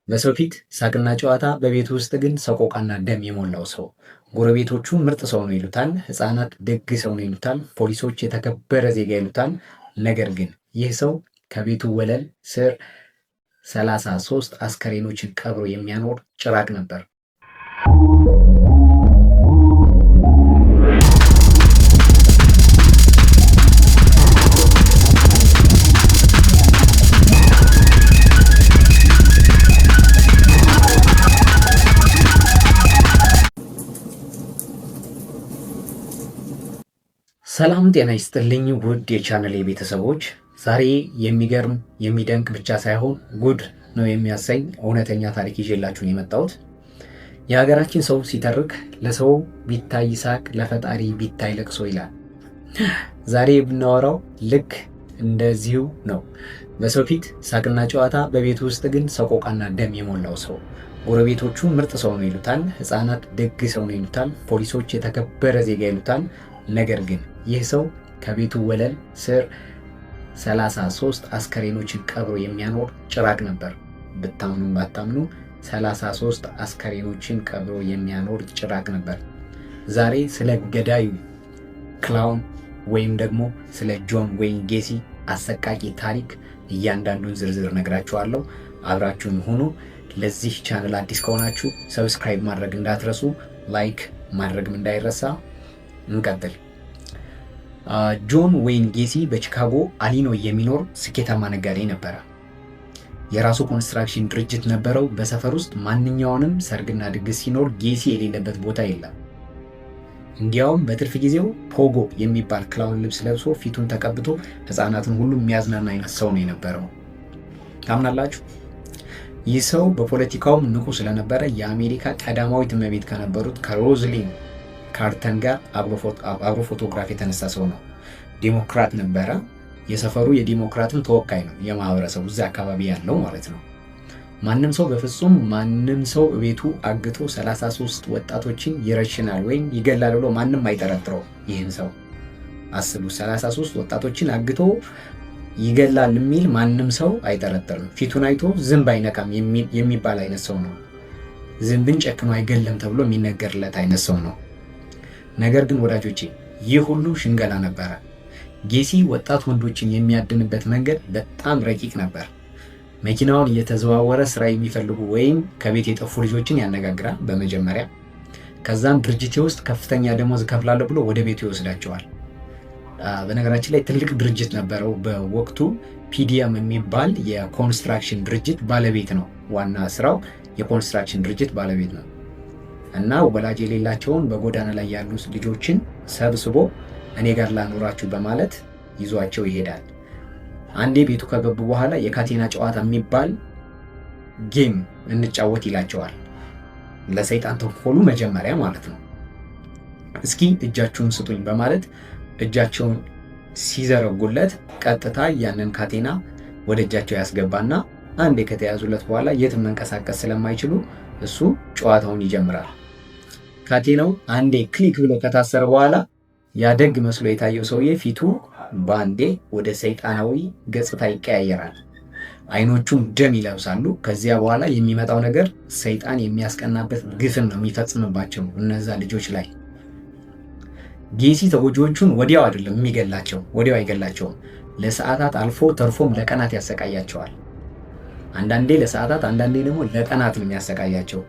በሰው ፊት ሳቅና ጨዋታ፣ በቤቱ ውስጥ ግን ሰቆቃና ደም የሞላው ሰው። ጎረቤቶቹ ምርጥ ሰው ነው ይሉታል፣ ሕፃናት ደግ ሰው ነው ይሉታል፣ ፖሊሶች የተከበረ ዜጋ ይሉታል። ነገር ግን ይህ ሰው ከቤቱ ወለል ስር 33 አስከሬኖችን ቀብሮ የሚያኖር ጭራቅ ነበር። ሰላም ጤና ይስጥልኝ ውድ የቻነሌ ቤተሰቦች፣ ዛሬ የሚገርም የሚደንቅ ብቻ ሳይሆን ጉድ ነው የሚያሰኝ እውነተኛ ታሪክ ይዤላችሁ የመጣሁት። የሀገራችን ሰው ሲተርክ ለሰው ቢታይ ሳቅ ለፈጣሪ ቢታይ ለቅሶ ይላል። ዛሬ የምናወራው ልክ እንደዚሁ ነው። በሰው ፊት ሳቅና ጨዋታ፣ በቤቱ ውስጥ ግን ሰቆቃና ደም የሞላው ሰው። ጎረቤቶቹ ምርጥ ሰው ነው ይሉታል፣ ሕፃናት ደግ ሰው ነው ይሉታል፣ ፖሊሶች የተከበረ ዜጋ ይሉታል። ነገር ግን ይህ ሰው ከቤቱ ወለል ስር 33 አስከሬኖችን ቀብሮ የሚያኖር ጭራቅ ነበር። ብታምኑ ባታምኑ 33 አስከሬኖችን ቀብሮ የሚያኖር ጭራቅ ነበር። ዛሬ ስለ ገዳዩ clown ወይም ደግሞ ስለ ጆን ዌይን ጌሲ አሰቃቂ ታሪክ እያንዳንዱን ዝርዝር ነግራችኋለሁ። አብራችሁን ሁኑ። ለዚህ ቻነል አዲስ ከሆናችሁ subscribe ማድረግ እንዳትረሱ፣ like ማድረግም እንዳይረሳ። እንቀጥል። ጆን ዌይን ጌሲ በቺካጎ ኢሊኖይ የሚኖር ስኬታማ ነጋዴ ነበረ። የራሱ construction ድርጅት ነበረው። በሰፈር ውስጥ ማንኛውንም ሰርግና ድግስ ሲኖር ጌሲ የሌለበት ቦታ የለም። እንዲያውም በትርፍ ጊዜው pogo የሚባል clown ልብስ ለብሶ ፊቱን ተቀብቶ ሕፃናትን ሁሉ የሚያዝናና አይነት ሰው ነው የነበረው። ታምናላችሁ? ይህ ሰው በፖለቲካውም ንቁ ስለነበረ የአሜሪካ ቀዳማዊት እመቤት ከነበሩት ከሮዝሊን ካርተን ጋር አብሮ ፎቶግራፍ የተነሳ ሰው ነው። ዴሞክራት ነበረ። የሰፈሩ የዲሞክራትም ተወካይ ነው፣ የማህበረሰቡ እዚያ አካባቢ ያለው ማለት ነው። ማንም ሰው በፍጹም ማንም ሰው ቤቱ አግቶ 33 ወጣቶችን ይረሽናል ወይም ይገላል ብሎ ማንም አይጠረጥረው። ይህን ሰው አስቡ፣ 33 ወጣቶችን አግቶ ይገላል የሚል ማንም ሰው አይጠረጥርም። ፊቱን አይቶ ዝንብ አይነካም የሚባል አይነት ሰው ነው። ዝንብን ጨክኖ አይገለም ተብሎ የሚነገርለት አይነት ሰው ነው። ነገር ግን ወዳጆቼ ይህ ሁሉ ሽንገላ ነበረ። ጌሲ ወጣት ወንዶችን የሚያድንበት መንገድ በጣም ረቂቅ ነበር። መኪናውን እየተዘዋወረ ስራ የሚፈልጉ ወይም ከቤት የጠፉ ልጆችን ያነጋግራል በመጀመሪያ። ከዛም ድርጅቴ ውስጥ ከፍተኛ ደሞዝ እከፍላለሁ ብሎ ወደ ቤቱ ይወስዳቸዋል። በነገራችን ላይ ትልቅ ድርጅት ነበረው በወቅቱ። ፒዲኤም የሚባል የ construction ድርጅት ባለቤት ነው። ዋና ስራው የ construction ድርጅት ባለቤት ነው። እና ወላጅ የሌላቸውን በጎዳና ላይ ያሉ ልጆችን ሰብስቦ እኔ ጋር ላኖራችሁ በማለት ይዟቸው ይሄዳል። አንዴ ቤቱ ከገቡ በኋላ የካቴና ጨዋታ የሚባል game እንጫወት ይላቸዋል። ለሰይጣን ተንኮሉ መጀመሪያ ማለት ነው። እስኪ እጃችሁን ስጡኝ በማለት እጃቸውን ሲዘረጉለት ቀጥታ ያንን ካቴና ወደ እጃቸው ያስገባና አንዴ ከተያዙለት በኋላ የትም መንቀሳቀስ ስለማይችሉ እሱ ጨዋታውን ይጀምራል። ካቴናው አንዴ click ብሎ ከታሰረ በኋላ ያደግ መስሎ የታየው ሰውዬ ፊቱ በአንዴ ወደ ሰይጣናዊ ገጽታ ይቀያየራል። አይኖቹም ደም ይለብሳሉ። ከዚያ በኋላ የሚመጣው ነገር ሰይጣን የሚያስቀናበት ግፍን ነው የሚፈጽምባቸው እነዛ ልጆች ላይ። ጌሲ ተጎጂዎቹን ወዲያው አይደለም የሚገላቸው፣ ወዲያው አይገላቸውም። ለሰዓታት አልፎ ተርፎም ለቀናት ያሰቃያቸዋል። አንዳንዴ ለሰዓታት፣ አንዳንዴ ደግሞ ለቀናት ነው የሚያሰቃያቸው።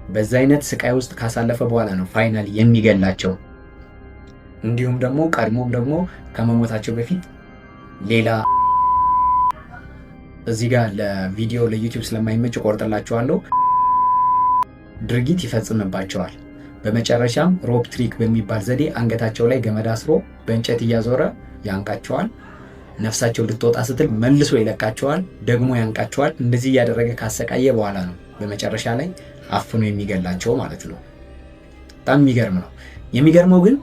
በዛ አይነት ስቃይ ውስጥ ካሳለፈ በኋላ ነው final የሚገላቸው። እንዲሁም ደግሞ ቀድሞም ደግሞ ከመሞታቸው በፊት ሌላ እዚህ ጋር ለቪዲዮ ለዩቲዩብ ስለማይመች ቆርጥላቸዋለሁ ድርጊት ይፈጽምባቸዋል። በመጨረሻም rope trick በሚባል ዘዴ አንገታቸው ላይ ገመድ አስሮ በእንጨት እያዞረ ያንቃቸዋል። ነፍሳቸው ልትወጣ ስትል መልሶ ይለቃቸዋል፣ ደግሞ ያንቃቸዋል። እንደዚህ እያደረገ ካሰቃየ በኋላ ነው በመጨረሻ ላይ አፍኖ የሚገላቸው ማለት ነው። በጣም የሚገርም ነው። የሚገርመው ግን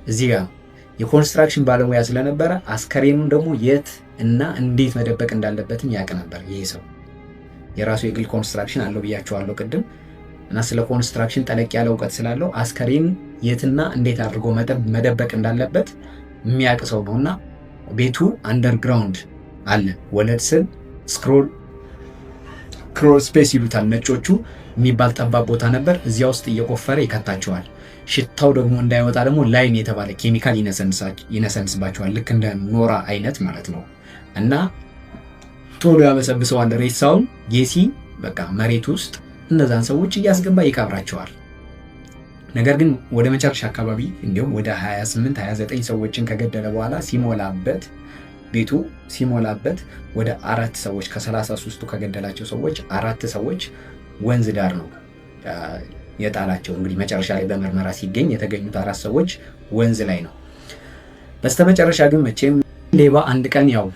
እዚህ ጋር የ construction ባለሙያ ስለነበረ አስከሬኑን ደግሞ የት እና እንዴት መደበቅ እንዳለበትም ያውቅ ነበር። ይሄ ሰው የራሱ የግል construction አለው ብያቸዋለሁ ቅድም እና ስለ construction ጠለቅ ያለ እውቀት ስላለው አስከሬን የትና እንዴት አድርጎ መደበቅ እንዳለበት የሚያውቅ ሰው ነው እና ቤቱ underground አለ፣ ወለል ስር scroll Crawl space ይሉታል ነጮቹ የሚባል ጠባብ ቦታ ነበር። እዚያ ውስጥ እየቆፈረ ይከታቸዋል። ሽታው ደግሞ እንዳይወጣ ደግሞ lime የተባለ ኬሚካል ይነሰንስባቸዋል። ልክ እንደ ኖራ አይነት ማለት ነው። እና ቶሎ ያበሰብሰዋል ሬሳውን። ጌሲ በቃ መሬት ውስጥ እነዛን ሰዎች እያስገባ ይቀብራቸዋል። ነገር ግን ወደ መጨረሻ አካባቢ እንዲሁም ወደ 28 29 ሰዎችን ከገደለ በኋላ ሲሞላበት፣ ቤቱ ሲሞላበት ወደ አራት ሰዎች፣ ከ33ቱ ከገደላቸው ሰዎች አራት ሰዎች ወንዝ ዳር ነው የጣላቸው። እንግዲህ መጨረሻ ላይ በምርመራ ሲገኝ የተገኙት አራት ሰዎች ወንዝ ላይ ነው። በስተመጨረሻ ግን መቼም ሌባ አንድ ቀን ያው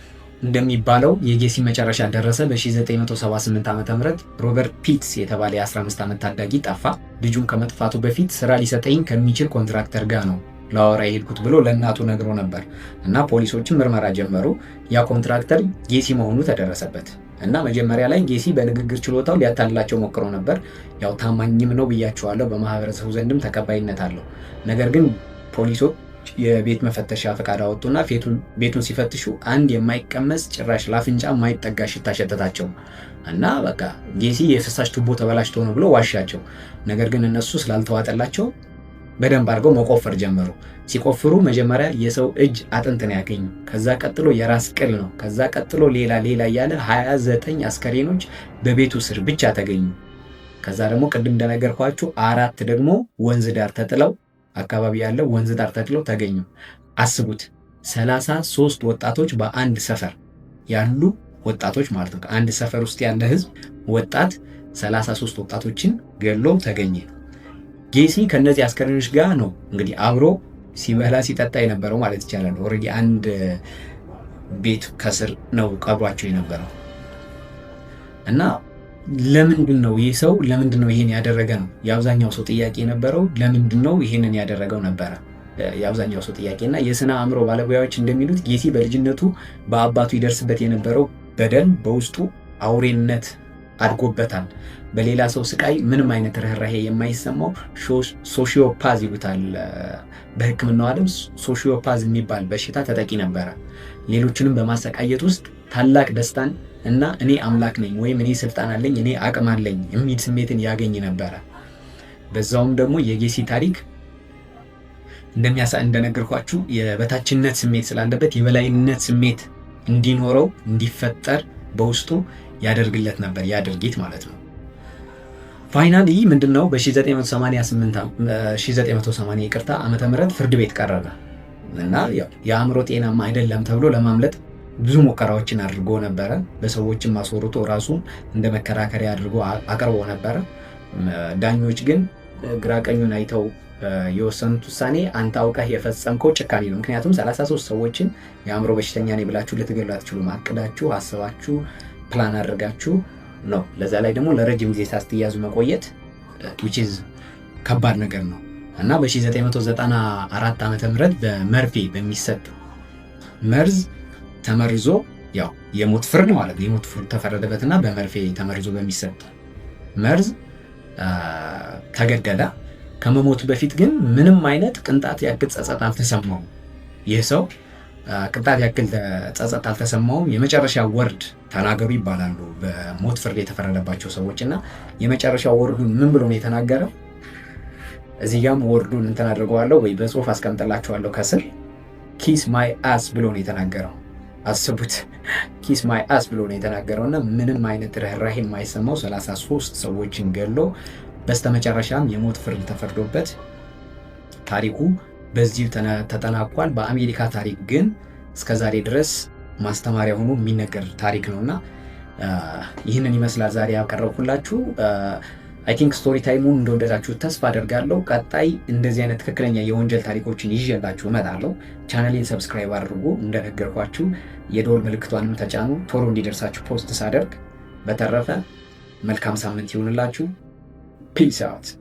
እንደሚባለው የጌሲ መጨረሻ ደረሰ። በ1978 ዓ.ም. ሮበርት ፒትስ የተባለ የ15 ዓመት ታዳጊ ጠፋ። ልጁም ከመጥፋቱ በፊት ስራ ሊሰጠኝ ከሚችል ኮንትራክተር ጋር ነው ላወራ የሄድኩት ብሎ ለእናቱ ነግሮ ነበር እና ፖሊሶችም ምርመራ ጀመሩ። ያ ኮንትራክተር ጌሲ መሆኑ ተደረሰበት እና መጀመሪያ ላይ ጌሲ በንግግር ችሎታው ሊያታልላቸው ሞክሮ ነበር። ያው ታማኝም ነው ብያቸዋለሁ፣ በማህበረሰቡ ዘንድም ተቀባይነት አለው። ነገር ግን ፖሊሶች የቤት መፈተሻ ፈቃድ አወጡና ቤቱን ሲፈትሹ አንድ የማይቀመስ፣ ጭራሽ ላፍንጫ የማይጠጋ ሽታ ሸተታቸው እና በቃ ጌሲ የፍሳሽ ቱቦ ተበላሽቶ ነው ብሎ ዋሻቸው። ነገር ግን እነሱ ስላልተዋጠላቸው በደንብ አድርገው መቆፈር ጀመሩ። ሲቆፍሩ መጀመሪያ የሰው እጅ አጥንት ነው ያገኙ። ከዛ ቀጥሎ የራስ ቅል ነው። ከዛ ቀጥሎ ሌላ ሌላ እያለ 29 አስከሬኖች በቤቱ ስር ብቻ ተገኙ። ከዛ ደግሞ ቅድም እንደነገርኳችሁ አራት ደግሞ ወንዝ ዳር ተጥለው፣ አካባቢ ያለው ወንዝ ዳር ተጥለው ተገኙ። አስቡት፣ 33 ወጣቶች፣ በአንድ ሰፈር ያሉ ወጣቶች ማለት ነው። ከአንድ ሰፈር ውስጥ ያለ ህዝብ ወጣት 33 ወጣቶችን ገሎ ተገኘ። ጌሲ ከነዚህ አስከሬኖች ጋር ነው እንግዲህ አብሮ ሲበላ ሲጠጣ የነበረው ማለት ይቻላል። Already አንድ ቤት ከስር ነው ቀብሯቸው የነበረው። እና ለምንድን ነው ይህ ሰው፣ ለምንድን ነው ይሄን ያደረገ ነው የአብዛኛው ሰው ጥያቄ የነበረው። ለምንድን ነው ይሄንን ያደረገው ነበረ የአብዛኛው ሰው ጥያቄ። እና የስነ አእምሮ ባለሙያዎች እንደሚሉት ጌሲ በልጅነቱ በአባቱ ይደርስበት የነበረው በደል በውስጡ አውሬነት አድጎበታል። በሌላ ሰው ስቃይ ምንም አይነት ርኅራሄ የማይሰማው sociopath ይሉታል። በሕክምናው ዓለም sociopath የሚባል በሽታ ተጠቂ ነበረ። ሌሎችንም በማሰቃየት ውስጥ ታላቅ ደስታን እና እኔ አምላክ ነኝ ወይም እኔ ስልጣን አለኝ፣ እኔ አቅም አለኝ የሚል ስሜትን ያገኝ ነበረ። በዛውም ደግሞ የጌሲ ታሪክ እንደሚያሳ እንደነገርኳችሁ የበታችነት ስሜት ስላለበት የበላይነት ስሜት እንዲኖረው፣ እንዲፈጠር በውስጡ ያደርግለት ነበር ያ ድርጊት ማለት ነው። Finally ምንድን ነው፣ በ1988፣ 1980 ይቅርታ፣ ዓመተ ምህረት ፍርድ ቤት ቀረበ እና የአእምሮ ጤናማ አይደለም ተብሎ ለማምለጥ ብዙ ሙከራዎችን አድርጎ ነበረ። በሰዎችም አስወርቶ ራሱን እንደ መከራከሪያ አድርጎ አቅርቦ ነበረ። ዳኞች ግን ግራ ቀኙን አይተው የወሰኑት ውሳኔ አንተ አውቀህ የፈጸምከው ጭካኔ ነው። ምክንያቱም 33 ሰዎችን የአእምሮ በሽተኛ ነኝ ብላችሁ ልትገሉ አትችሉም። አቅዳችሁ፣ አስባችሁ፣ ፕላን አድርጋችሁ ነው። ለዛ ላይ ደግሞ ለረጅም ጊዜ ሳትያዙ መቆየት which is ከባድ ነገር ነው። እና በ1994 ዓ.ም. በመርፌ በሚሰጥ መርዝ ተመርዞ፣ ያው የሞት ፍርድ ማለት ነው። የሞት ፍርድ ተፈረደበትና በመርፌ ተመርዞ በሚሰጥ መርዝ ተገደለ። ከመሞቱ በፊት ግን ምንም አይነት ቅንጣት ያክል ጸጸት አልተሰማውም። ይህ ሰው ቅንጣት ያክል ጸጸት አልተሰማውም። የመጨረሻ word ተናገሩ ይባላሉ በሞት ፍርድ የተፈረደባቸው ሰዎች። እና የመጨረሻ word ኡን ምን ብሎ ነው የተናገረው? እዚህ ጋም word ኡን እንትን አድርገዋለሁ ወይ በጽሁፍ አስቀምጥላችኋለሁ ከስር። "Kiss my ass" ብሎ ነው የተናገረው። አስቡት፣ "Kiss my ass" ብሎ ነው የተናገረው። እና ምንም አይነት ርኅራሄ የማይሰማው 33 ሰዎችን ገሎ በስተመጨረሻም የሞት ፍርድ ተፈርዶበት ታሪኩ በዚሁ ተጠናቋል። በአሜሪካ ታሪክ ግን እስከ ዛሬ ድረስ ማስተማሪያ ሆኖ የሚነገር ታሪክ ነው። እና ይህንን ይመስላል ዛሬ ያቀረብኩላችሁ። I think story time ኡን እንደወደዳችሁ ተስፋ አደርጋለሁ። ቀጣይ እንደዚህ አይነት ትክክለኛ የወንጀል ታሪኮችን ይዤላችሁ እመጣለሁ። ቻናሌን subscribe አድርጉ። እንደነገርኳችሁ የደወል ምልክቷንም ተጫኑ፣ ቶሎ እንዲደርሳችሁ post ሳደርግ። በተረፈ መልካም ሳምንት ይሁንላችሁ። Peace out.